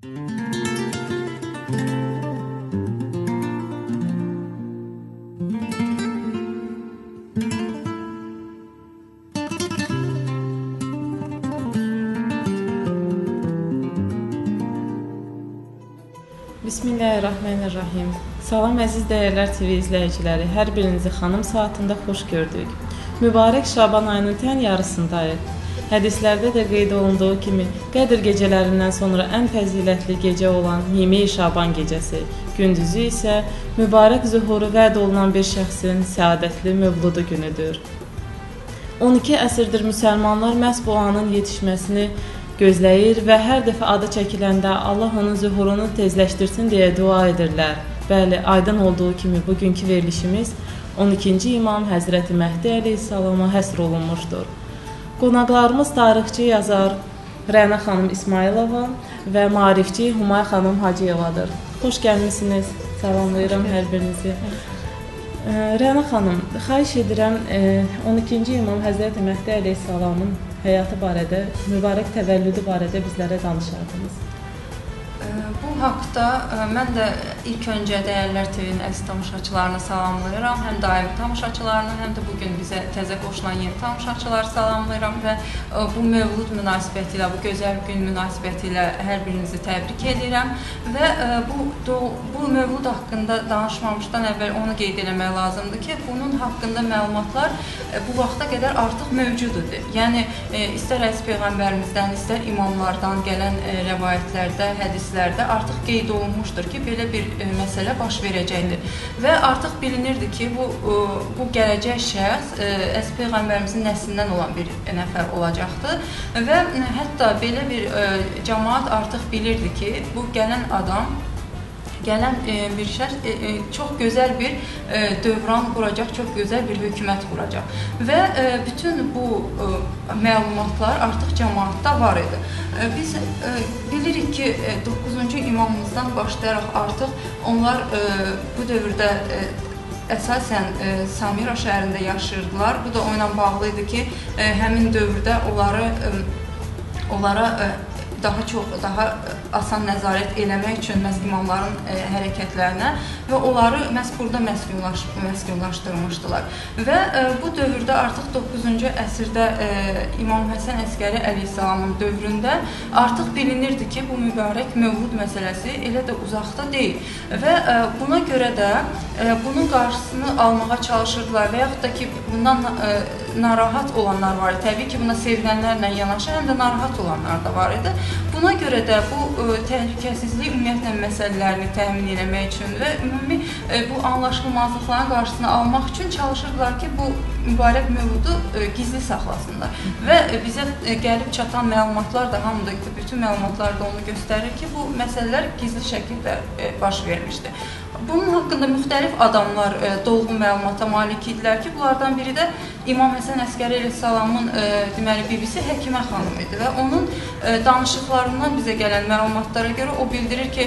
Bismillahirrahmanirrahim. Salam əziz Dəyərlər TV izləyiciləri, hər birinizi xanım saatında xoş gördük. Mübarək Şaban ayının tən yarısındayıq. Hədislərdə də qeyd olunduğu kimi, Qədir gecələrindən sonra ən fəzilətli gecə olan Nimi Şaban gecəsi, gündüzü isə mübarək zühuru vəd olunan bir şəxsin səadətli mövludu günüdür. 12 əsrdir müsəlmanlar məhz bu anın yetişməsini gözləyir və hər dəfə adı çəkiləndə Allah onun zühurunu tezləşdirsin deyə dua edirlər. Bəli, aydın olduğu kimi bugünkü verilişimiz 12-ci İmam Həzrəti Məhdi əleyhissalama həsr olunmuşdur. Qonaqlarımız tarixçi yazar Rəna xanım İsmayılova və maarifçi Humay xanım Hacıyevadır. Xoş gəlmisiniz, salamlayıram hər birinizi. Rəna xanım, xahiş edirəm 12-ci İmam Həzrəti Məhdi əleyhissalamın həyatı barədə, mübarək təvəllüdü barədə bizlərə danışardınız. Bu haqda mən də ilk öncə Dəyərlər TV-nin əziz tamaşaçılarını salamlayıram. Həm daimi tamaşaçılarını, həm də bugün bizə təzə qoşulan yeni tamaşaçıları salamlayıram və bu mövlud münasibəti ilə, bu gözəl gün münasibəti ilə hər birinizi təbrik edirəm. Və bu mövlud haqqında danışmamışdan əvvəl onu qeyd eləmək lazımdır ki, bunun haqqında məlumatlar bu vaxta qədər artıq mövcud idi. Yəni, istər əziz Peyğəmbərimizdən, istər imamlardan gələn rəvayətlərdə, hədislərdə artıq qeyd olunmuşdur ki, belə bir məsələ baş verəcəkdir. Və artıq bilinirdi ki, bu gələcək şəxs əziz Peyğəmbərimizin nəslindən olan bir nəfər olacaqdı. Və hətta belə bir cəmaat artıq bilirdi ki, bu gələn adam, gələn bir şəxs çox gözəl bir dövran quracaq, çox gözəl bir hökumət quracaq. Və bütün bu məlumatlar artıq cəmaatda var idi. Biz bilirik ki, 9-cu imamımızdan başlayaraq artıq onlar bu dövrdə əsasən Samira şəhərində yaşayırdılar. Bu da onunla bağlı idi ki, həmin dövrdə onlara daha çox, daha asan nəzarət eləmək üçün məhz imamların hərəkətlərinə və onları məhz burada məskunlaşdırmışdılar. Və bu dövrdə artıq 9-cu əsrdə İmam Həsən Əskəri əleyhissalamın dövründə artıq bilinirdi ki, bu mübarək mövlud məsələsi elə də uzaqda deyil. Və buna görə də bunun qarşısını almağa çalışırdılar və yaxud da ki, bundan narahat olanlar var idi. Təbii ki, buna sevinənlərlə yanaşı, həm də narahat olanlar da var idi. Buna görə də bu təhlükəsizlik ümumiyyətlə məsələlərini təmin eləmək üçün və ümumi bu anlaşılmazlıqların qarşısını almaq üçün çalışırdılar ki, bu mübarək mövludu gizli saxlasınlar. Və bizə gəlib çatan məlumatlar da, hamıda bütün məlumatlar da onu göstərir ki, bu məsələlər gizli şəkildə baş vermişdi. Bunun haqqında müxtəlif adamlar dolğun məlumata malik idilər ki, bunlardan biri də İmam Həsən Əskəri əleyhissalamın deməli bibisi Həkimə xanım idi və onun danışıqlarından bizə gələn məlumatlara görə o bildirir ki,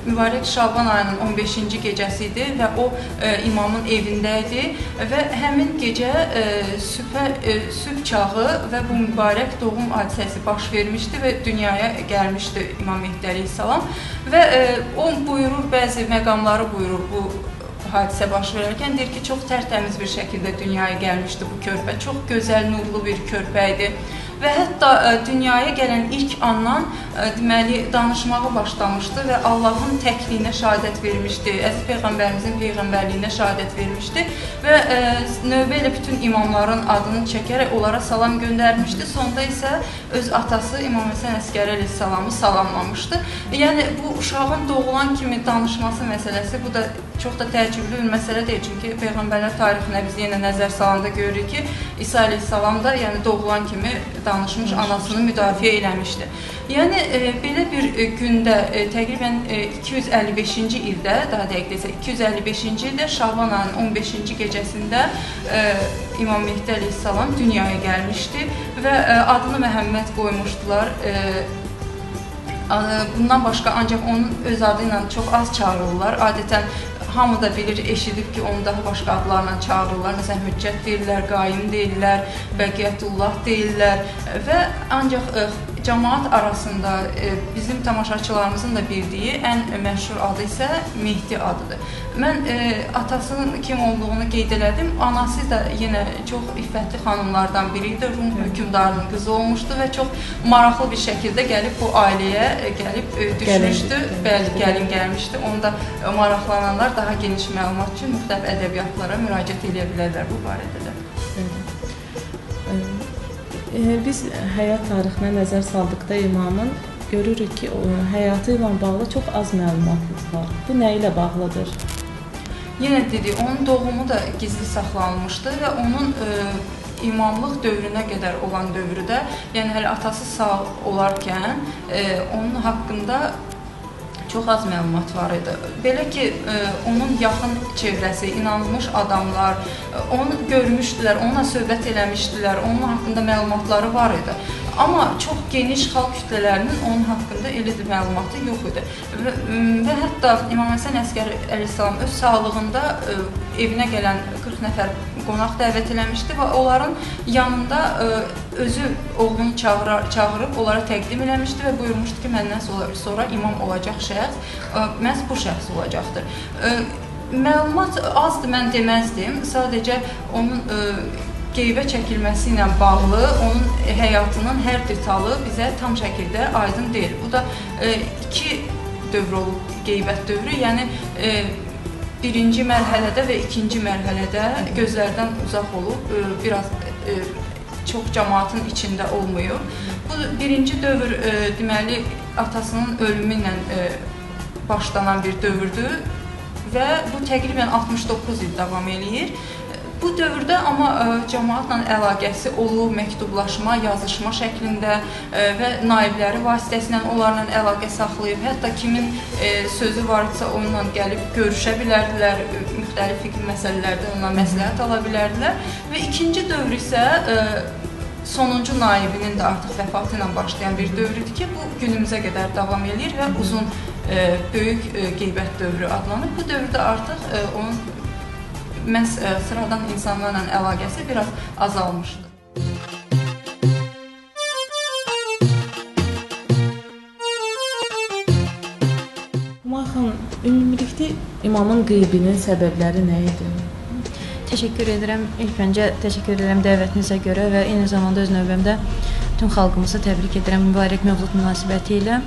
mübarək Şaban ayının 15-ci gecəsi idi və o imamın evində idi və həmin gecə sübh çağı və bu mübarək doğum hadisəsi baş vermişdi və dünyaya gəlmişdi İmam Mehdi əleyhissalam və o buyurur, bəzi məqamları buyurur bu hadisə baş verərkən, deyir ki, çox tərtəmiz bir şəkildə dünyaya gəlmişdi bu körpə, çox gözəl, nurlu bir körpə idi. Və hətta dünyaya gələn ilk andan deməli, danışmağa başlamışdı və Allahın təkliyinə şahadət vermişdi, əziz Peyğəmbərimizin peyğəmbərliyinə şahadət vermişdi və növbə ilə bütün imamların adını çəkərək onlara salam göndərmişdi. Sonda isə öz atası İmam Həsən Əskəri əleyhissalamı salamlamışdı. Yəni, bu uşağın doğulan kimi danışması məsələsi, bu da çox da təəccüblü bir məsələ deyil. Çünki Peyğəmbərlər tarixinə biz yenə nəzər salanda görürük ki, İsa əleyhissalam da yəni, doğulan kimi danışmış, anasını müdafiə eləmişdi. Yəni, belə bir gündə, təqribən 255-ci ildə, daha dəqiq desək, 255-ci ildə Şaban ayının 15-ci gecəsində İmam Mehdi əleyhissalam dünyaya gəlmişdi və adını Məhəmməd qoymuşdular. Bundan başqa ancaq onun öz adı ilə çox az çağırırlar. Adətən hamı da bilir, eşidib ki, onu daha başqa adlarla çağırırlar. Məsələn, Hüccət deyirlər, Qaim deyirlər, Bəqiyyətullah deyirlər və ancaq Camaat arasında bizim tamaşaçılarımızın da bildiyi ən məşhur adı isə Mehdi adıdır. Mən atasının kim olduğunu qeyd elədim. Anası da yenə çox iffətli xanımlardan biri idi. Rum hökmdarının qızı olmuşdu və çox maraqlı bir şəkildə gəlib bu ailəyə gəlib düşmüşdü. Bəli, gəlin gəlmişdi. Onu da maraqlananlar daha geniş məlumat üçün müxtəlif ədəbiyyatlara müraciət edə bilərlər bu barədə də. Biz həyat tarixinə nəzər saldıqda imamın görürük ki, həyatı ilə bağlı çox az məlumat var. Bu nə ilə bağlıdır? Yenə dedik, onun doğumu da gizli saxlanılmışdı və onun imamlıq dövrünə qədər olan dövrü də, yəni hələ atası sağ olarkən onun haqqında çox az məlumat var idi. Belə ki, onun yaxın çevrəsi, inanılmış adamlar, onu görmüşdülər, onunla söhbət eləmişdilər, onun haqqında məlumatları var idi. Amma çox geniş xalq kütlələrinin onun haqqında elə də məlumatı yox idi. Və hətta İmam Həsən Əsgəri əleyhissalam öz sağlığında evinə gələn 40 nəfər qonaq dəvət eləmişdi və onların yanında özü oğlunu çağırıb onlara təqdim eləmişdi və buyurmuşdu ki, məndən sonra imam olacaq şəxs məhz bu şəxs olacaqdır. Məlumat azdır, mən deməzdim. Sadəcə onun qeybə çəkilməsi ilə bağlı onun həyatının hər detalı bizə tam şəkildə aydın deyil. Bu da iki dövr olub, qeybət dövrü, yəni birinci mərhələdə və ikinci mərhələdə gözlərdən uzaq olub, biraz çox cəmaatın içində olmayıb. Bu birinci dövr deməli atasının ölümü ilə başlanan bir dövrdür və bu təqribən 69 il davam eləyir. Bu dövrdə amma cəmaatla əlaqəsi olub, məktublaşma, yazışma şəklində və naibləri vasitəsilə onlarla əlaqə saxlayıb, hətta kimin sözü var idisə onunla gəlib görüşə bilərdilər, müxtəlif fikri məsələlərdə onunla məsləhət ala bilərdilər. Və ikinci dövr isə sonuncu naibinin də artıq vəfatı ilə başlayan bir dövr idi ki, bu günümüzə qədər davam eləyir və uzun böyük qeybət dövrü adlanır. Bu dövrdə artıq onun məhz sıradan insanlarla əlaqəsi biraz azalmışdı. Humay xanım, ümumilikdə imamın qeybinin səbəbləri nə idi? Təşəkkür edirəm. İlk öncə təşəkkür edirəm dəvətinizə görə və eyni zamanda öz növbəmdə bütün xalqımızı təbrik edirəm mübarək mövlud münasibəti ilə.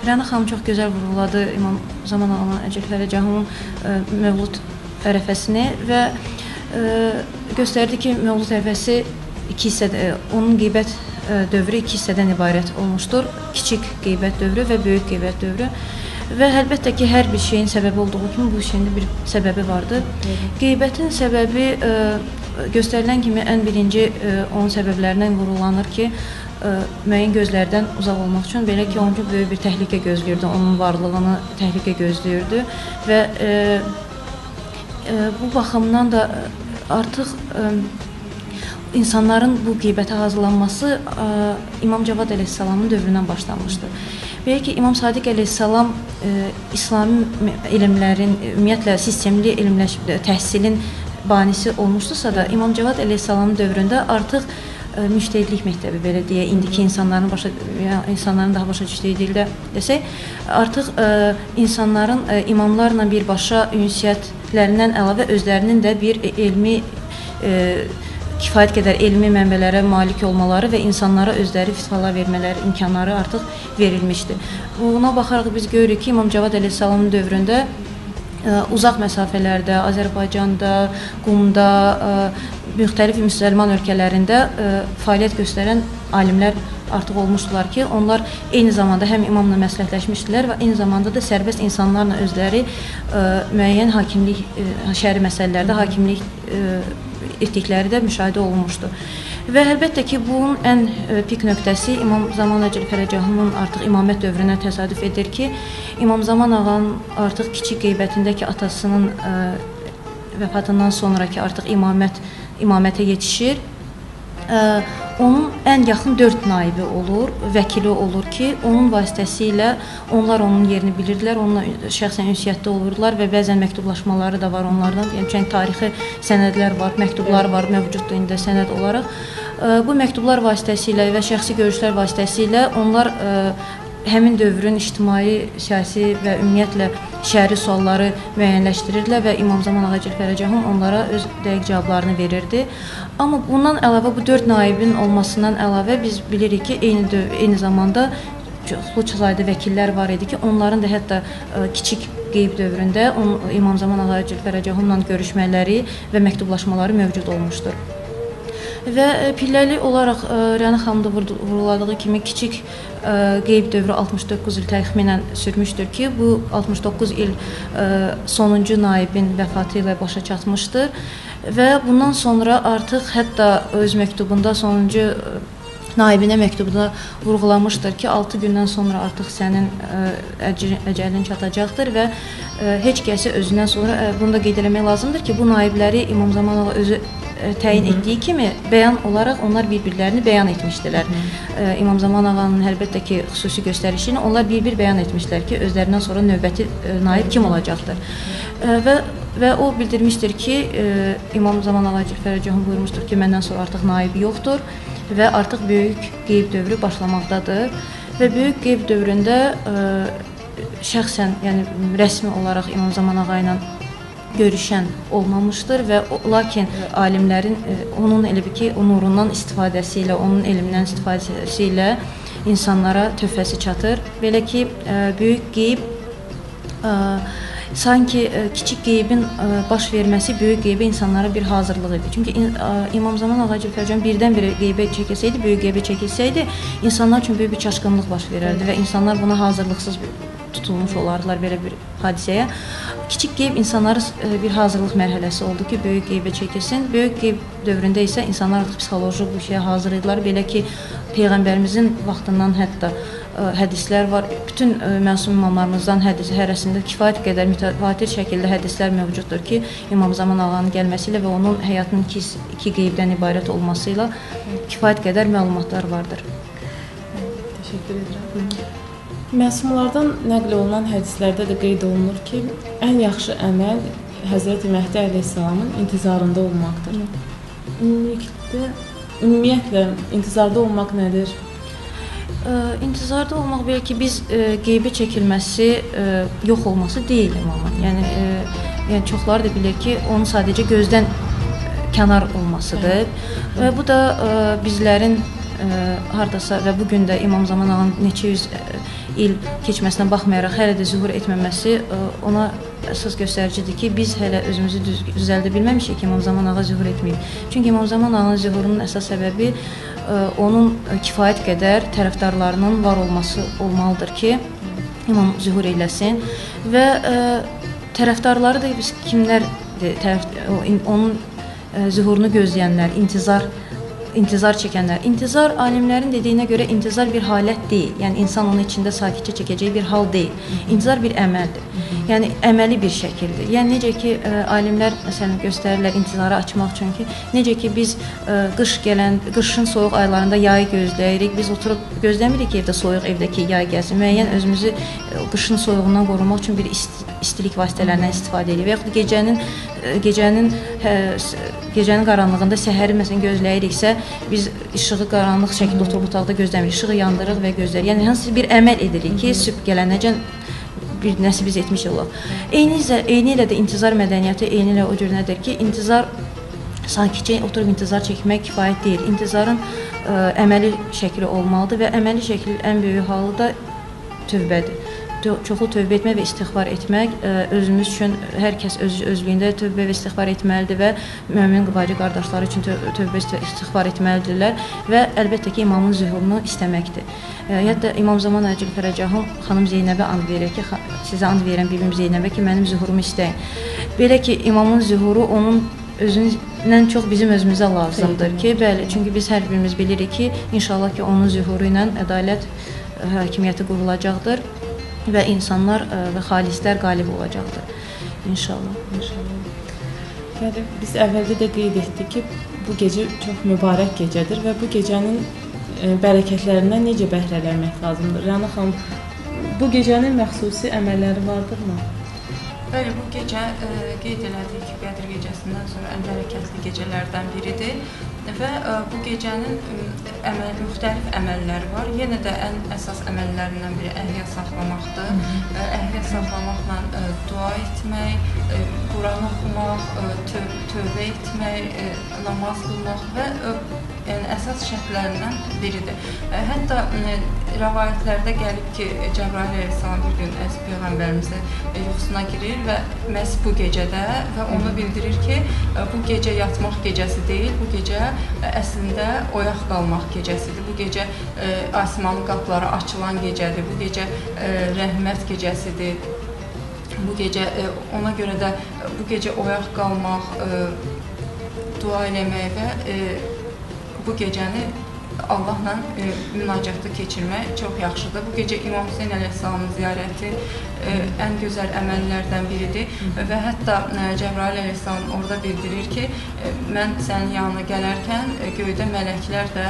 Rəna xanım çox gözəl vurğuladı İmam Zaman Ağanın Əcəl Fərəcahunun mövlud ərəfəsini və göstərdi ki, mövlud ərəfəsi iki hissədə, onun qeybət dövrü iki hissədən ibarət olmuşdur. Kiçik qeybət dövrü və böyük qeybət dövrü. Və əlbəttə ki, hər bir şeyin səbəbi olduğu kimi bu şeyin də bir səbəbi vardır. Qeybətin səbəbi göstərilən kimi ən birinci onun səbəblərindən vurğulanır ki, müəyyən gözlərdən uzaq olmaq üçün, belə ki, onun üçün böyük bir təhlükə gözləyirdi, onun varlığını təhlükə gözləyirdi və bu baxımdan da artıq insanların bu qeybətə hazırlanması İmam Cavad əleyhissalamın dövründən başlanmışdı. Belə ki, İmam Sadiq əleyhissalam İslami elmlərin, ümumiyyətlə sistemli təhsilin banisi olmuşdusa da, İmam Cavad əleyhissalamın dövründə artıq müştehidlik məktəbi, belə deyə, indiki insanların daha başa düşdüyü dildə desək, artıq insanların imamlarla birbaşa ünsiyyətlərindən əlavə özlərinin də bir elmi, kifayət qədər elmi mənbələrə malik olmaları və insanlara özləri fitvalar vermələri imkanları artıq verilmişdi. Buna baxaraq biz görürük ki, İmam Cavad əleyhissalamın dövründə uzaq məsafələrdə, Azərbaycanda, Qumda, müxtəlif müsəlman ölkələrində fəaliyyət göstərən alimlər artıq olmuşdular ki, onlar eyni zamanda həm imamla məsləhətləşmişdilər və eyni zamanda da sərbəst insanlarla özləri müəyyən hakimlik, şəri məsələlərdə hakimlik etdikləri də müşahidə olunmuşdu. Və əlbəttə ki, bunun ən pik nöqtəsi İmam Zaman Əcəl Fərəcahunun artıq imamət dövrünə təsadüf edir ki, İmam Zaman Ağanın artıq kiçik qeybətində ki, atasının vəfatından sonraki artıq imamətə yetişir. Onun ən yaxın 4 naibi olur, vəkili olur ki, onun vasitəsilə onlar onun yerini bilirdilər, onunla şəxsən ünsiyyətdə olurdular və bəzən məktublaşmaları da var onlardan. Yəni, çünki tarixi sənədlər var, məktublar var, mövcuddur indi sənəd olaraq. Bu məktublar vasitəsilə və şəxsi görüşlər vasitəsilə onlar həmin dövrün ictimai, siyasi və ümumiyyətlə şəri sualları müəyyənləşdirirdilər və İmam Zaman Ağa Əcəl Fərəcəhum onlara öz dəqiq cavablarını verirdi. Amma bundan əlavə, bu 4 naibin olmasından əlavə biz bilirik ki, eyni zamanda çoxlu sayda vəkillər var idi ki, onların da hətta kiçik qeyb dövründə İmam Zaman Ağa Əcəl Fərəcəhumla görüşmələri və məktublaşmaları mövcud olmuşdur. Və pilləli olaraq Rəna xanım da vurğuladığı kimi kiçik qeyb dövrü 69 il təxminən sürmüşdür ki, bu 69 il sonuncu naibin vəfatı ilə başa çatmışdır və bundan sonra artıq hətta öz məktubunda sonuncu naibinə məktubunda vurğulamışdır ki, 6 gündən sonra artıq sənin əcəlin çatacaqdır və heç kəsi özündən sonra, bunu da qeyd eləmək lazımdır ki, bu naibləri İmam Zaman Ağa özü təyin etdiyi kimi bəyan olaraq onlar bir-birlərini bəyan etmişdilər. İmam Zaman Ağanın əlbəttə ki, xüsusi göstərişi ilə onlar bir-bir bəyan etmişdilər ki, özlərindən sonra növbəti naib kim olacaqdır. Və o bildirmişdir ki, İmam Zaman Ağa Fərəcəhum buyurmuşdur ki, məndən sonra artıq naib yoxdur və artıq böyük qeyb dövrü başlamaqdadır. Və böyük qeyb dövründə şəxsən, yəni rəsmi olaraq İmam Zaman Ağa ilə görüşən olmamışdır və lakin alimlərin onun elə bir ki, o nurundan istifadəsi ilə, onun elmindən istifadəsi ilə insanlara töhfəsi çatır. Belə ki, böyük qeyb sanki kiçik qeybin baş verməsi böyük qeybə insanlara bir hazırlıq idi. Çünki İmam Zaman Ağa Fərəcəhum birdən-birə qeybə çəkilsəydi, böyük qeybə çəkilsəydi, insanlar üçün böyük bir çaşqınlıq baş verərdi və insanlar buna hazırlıqsız tutulmuş olardılar belə bir hadisəyə. Kiçik qeyb insanlara bir hazırlıq mərhələsi oldu ki, böyük qeybə çəkilsin. Böyük qeyb dövründə isə insanlar artıq psixoloji bu şeyə hazır idilər. Belə ki, Peyğəmbərimizin vaxtından hətta hədislər var. Bütün məsum imamlarımızdan hədis hərəsində kifayət qədər mütəvatir şəkildə hədislər mövcuddur ki, İmam Zaman Ağanın gəlməsi ilə və onun həyatının iki qeybdən ibarət olması ilə kifayət qədər məlumatlar vardır. Təşəkkür edirəm. Məsumlardan nəql olunan hədislərdə də qeyd olunur ki, ən yaxşı əməl Həzrəti Məhdi əleyhissalamın intizarında olmaqdır. Ümumiyyətlə, intizarda olmaq nədir? İntizarda olmaq belə ki, biz qeybə çəkilməsi, yox olması deyil imamın. Yəni çoxları da bilir ki, onun sadəcə gözdən kənar olmasıdır. Və bu da bizlərin hardasa və bugün də İmam Zaman Ağanın neçə yüz il keçməsinə baxmayaraq hələ də zühur etməməsi ona əsas göstəricidir ki, biz hələ özümüzü düzəldə bilməmişik ki, İmam Zaman Ağa zühur etməyib. Çünki İmam Zaman Ağanın zühurunun əsas səbəbi onun kifayət qədər tərəfdarlarının var olması olmalıdır ki, İmam zühur eləsin və tərəfdarları da biz kimlərdir? Onun zühurunu gözləyənlər, intizar çəkənlər. İntizar, alimlərin dediyinə görə intizar bir halət deyil. Yəni, insan onun içində sakitcə çəkəcəyi bir hal deyil. İntizar bir əməldir. Yəni, əməli bir şəkildir. Yəni, necə ki, alimlər məsələn göstərirlər intizarı açmaq üçün ki, necə ki, biz qışın soyuq aylarında yayı gözləyirik. Biz oturub gözləmirik ki, evdə soyuq evdəki yay gəlsin. Müəyyən özümüzü qışın soyuğundan qorumaq üçün bir istilik vasitələrindən istifadə edirik. Və yaxud gecənin qaranlığında səhəri məsələn gözləyiriksə, biz işığı qaranlıq şəkildə oturub otaqda gözləmirik, işığı yandırırıq və gözləyirik. Yəni, hansısa bir əməl edirik ki, sübh gələnəcən bir nəsi biz etmiş olaq. Eyni ilə də intizar mədəniyyəti eyni ilə o cür nədir ki, intizar sakitcə oturub intizar çəkmək kifayət deyil. İntizarın əməli şəkli olmalıdır və əməli şəklin ən böyük halı da tövbədir. Çoxlu tövbə etmək və istiğfar etmək özümüz üçün, hər kəs özlüyündə tövbə və istiğfar etməlidir və mömin bacı qardaşları üçün tövbə istiğfar etməlidirlər və əlbəttə ki, imamın zühurunu istəməkdir. Hətta İmam Zaman Əcəl Fərəcəhum xanım Zeynəbə and verir ki, sizə and verirəm bibim Zeynəbə ki, mənim zühurumu istəyin. Belə ki, imamın zühuru onun özündən çox bizim özümüzə lazımdır ki, bəli, çünki biz hər birimiz bilirik ki, inşallah ki, onun zühuru ilə ədalət hakimiyyəti qurulacaqdır və insanlar və xalislər qalib olacaqdır. İnşallah. İnşallah. Bəli, biz əvvəldə də qeyd etdik ki, bu gecə çox mübarək gecədir və bu gecənin bərəkətlərindən necə bəhrələnmək lazımdır? Rəna xanım, bu gecənin məxsusi əməlləri vardırmı? Bəli, bu gecə qeyd elədik ki, Qədir gecəsindən sonra ən bərəkətli gecələrdən biridir və bu gecənin müxtəlif əməlləri var. Yenə də ən əsas əməllərindən biri əhya saxlamaqdır. Əhya saxlamaqla dua etmək, Quran oxumaq, tövbə etmək, namaz qılmaq və yəni əsas şərtlərindən biridir. Hətta rəvayətlərdə gəlib ki, Cəbrail əleyhissalam bir gün əziz peyğəmbərimizin yuxusuna girir və məhz bu gecədə və onu bildirir ki, bu gecə yatmaq gecəsi deyil, bu gecə əslində oyaq qalmaq gecəsidir. Bu gecə asimanın qapıları açılan gecədir, bu gecə rəhmət gecəsidir. Bu gecə ona görə də bu gecə oyaq qalmaq, dua eləmək və bu gecəni Allahla münacatda keçirmək çox yaxşıdır. Bu gecə İmam Hüseyn əleyhissalamın ziyarəti ən gözəl əməllərdən biridir və hətta Cəbrail əleyhissalam orada bildirir ki, mən sənin yanına gələrkən göydə mələklər də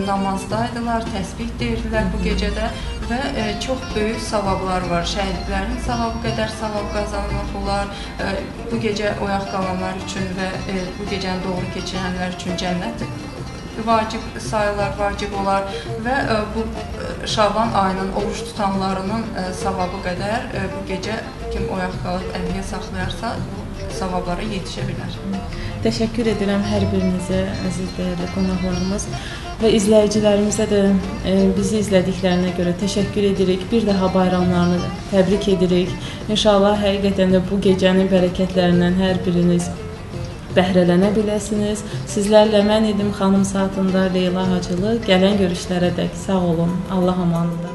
namazdaydılar, təsbih deyirdilər bu gecədə və çox böyük savablar var. Şəhidlərin savabı qədər savab qazanmaq olar. Bu gecə oyaq qalanlar üçün və bu gecəni doğru keçirənlər üçün cənnət vacib sayılar, vacib olar və bu Şaban ayının oruç tutanlarının savabı qədər bu gecə kim oyaq qalıb əhliyə saxlayarsa, bu savablara yetişə bilər. Təşəkkür edirəm hər birinizə, əziz dəyərli qonaqlarımız və izləyicilərimizə də bizi izlədiklərinə görə təşəkkür edirik. Bir daha bayramlarını təbrik edirik. İnşallah həqiqətən də bu gecənin bərəkətlərindən hər biriniz bəhrələnə biləsiniz. Sizlərlə mən idim Xanım Saatında Leyla Hacılı. Gələn görüşlərə dək sağ olun. Allah amanında.